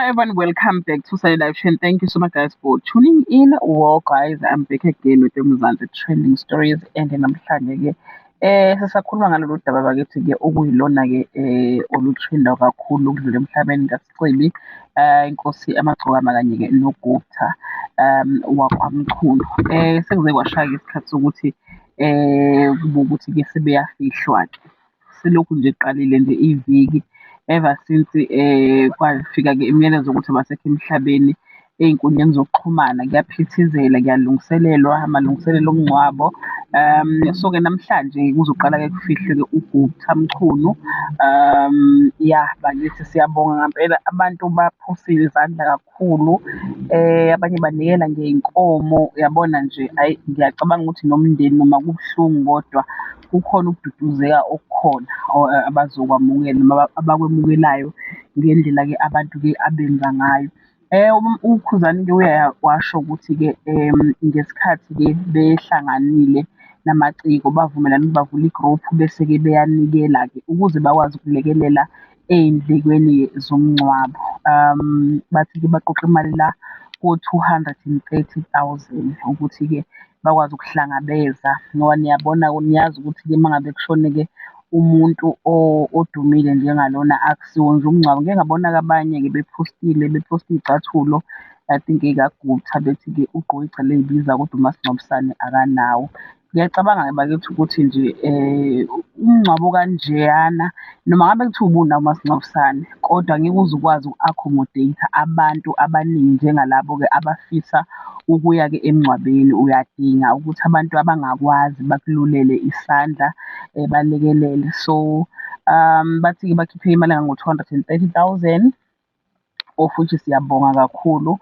Everyone, welcome back to Sunny Live Show. Thank you so much, guys, for tuning in. Well, guys, I'm back again with the Mzansi trending stories, and namhlanje ke sisakhuluma ngalolu daba bakithi ke, okuyilona ke olutrenda kakhulu ukudlula emhlabeni kaSicebi, inkosi amagcokama kanye ke noGupta wakwaMchunu. Sekuze kwashaya isikhathi sokuthi kube ukuthi ke sebeyafihlwa ke, selokhu nje kuqalile nje iviki, ever since kwafika-ke imiyalezo yokuthi abasekho emhlabeni. Ey'nkundleni zokuxhumana kuyaphithizela, kuyalungiselelwa amalungiselelo omngcwabo. So-ke namhlanje kuzoqala-ke kufihlwe-ke uGupta Mchunu. Ya bakithi, siyabonga ngampela, abantu baphosile izandla kakhulu, abanye banikela ngey'nkomo, uyabona nje. Hhayi, ngiyacabanga ukuthi nomndeni, noma kubuhlungu, kodwa kukhona ukududuzeka okukhona abazokwamukela noma abakwemukelayo ngendlela-ke abantu-ke abenza ngayo. UKhuzani-ke uye washo ukuthi-ke ngesikhathi-ke behlanganile namaciko, bavumelana ukuthi bavule i-group bese-ke beyanikela-ke ukuze bakwazi ukulekelela ey'ndlekweni zomngcwabo. Bathi-ke baqoqe imali la ko-230,000 ukuthi-ke bakwazi ukuhlangabeza, ngoba niyabona, niyazi ukuthi-ke uma ngabe kushone-ke umuntu odumile njengalona, akusiwo nje umngcwabo. Ngike ngabona-ke abanye-ke bephostile, bephosta iy'cathulo, I think ey'kaGupta, bethi-ke ugqoke iy'cathulo ey'biza kodwa umasingcwabisane akanawo. Ngiyacabanga-ke bakithi ukuthi nje umngcwabo okanjeyana, noma ngabe kuthiwa ubunawo umasingcwabisane, kodwa angeke uze ukwazi uku-accommodate-a abantu abaningi njengalabo-ke abafisa ukuya-ke emngcwabeni. Uyadinga ukuthi abantu abangakwazi bakululele isandla, balekelele. So bathi-ke bakhiphe imali engango-230,000, of which siyabonga kakhulu.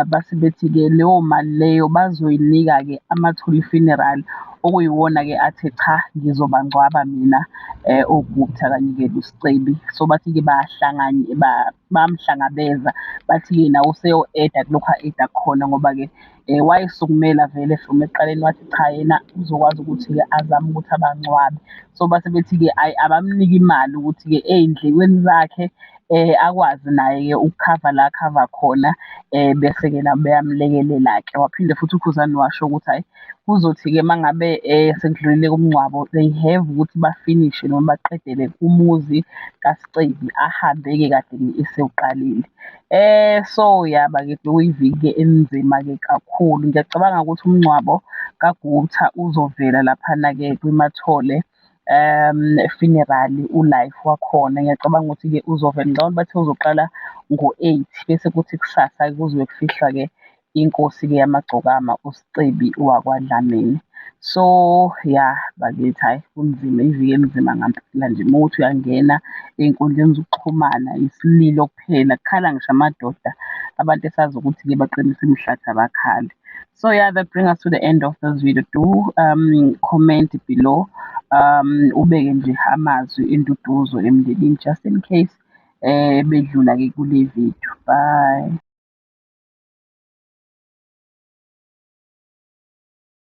Base bethi-ke leyo mali leyo bazoyinika-ke Amathole Funeral, okuyiwona-ke athe cha, ngizobangcwaba mina oGupta kanye-ke noSicebi. So bathi-ke bayamhlangabeza, bathi-ke nawe useyo-add-a kulokhu a-add-a kukhona, ngoba-ke wayisukumela vele from ekuqaleni, wathi cha, yena uzokwazi ukuthi-ke azame ukuthi abangcwabe. So base bethi-ke ayi, abamnike imali ukuthi-ke ey'ndlekweni zakhe akwazi naye-ke ukukhava la akhava khona, bese-ke nabo beyamlekelela-ke. Waphinde futhi uKhuzani washo ukuthi hhayi, kuzothi-ke uma ngabe sekudlulile kumngcwabo, they have ukuthi bafinishe noma baqedele umuzi kaSicebi ahambe-ke kade esewuqalile. So ya bakithi, bekuyiviki-ke enzima-ke kakhulu. Ngiyacabanga ukuthi umngcwabo kaGupta uzovela laphana-ke kwiMathole funeral, u-live wakhona. Ngiyacabanga ukuthi-ke uzovela, ngicabanga ukuthi bathe uzoqala ngo-8, bese kuthi kusasa kuzobe kufihlwa-ke inkosi-ke yamagcokama uSicebi wakwaDlamini. So ya bakithi, hhayi, kunzima, iviki elinzima ngampela nje mawukuthi uyangena ey'nkundleni zokuxhumana, isililo kuphela, kukhala ngisho amadoda, abantu esazi ukuthi-ke baqinisa imihlathi abakhali. So yeah, that bring us to the end of this video. Do comment below, ubeke nje amazwi enduduzo emndenini just in case bedlula-ke kule video. Bye.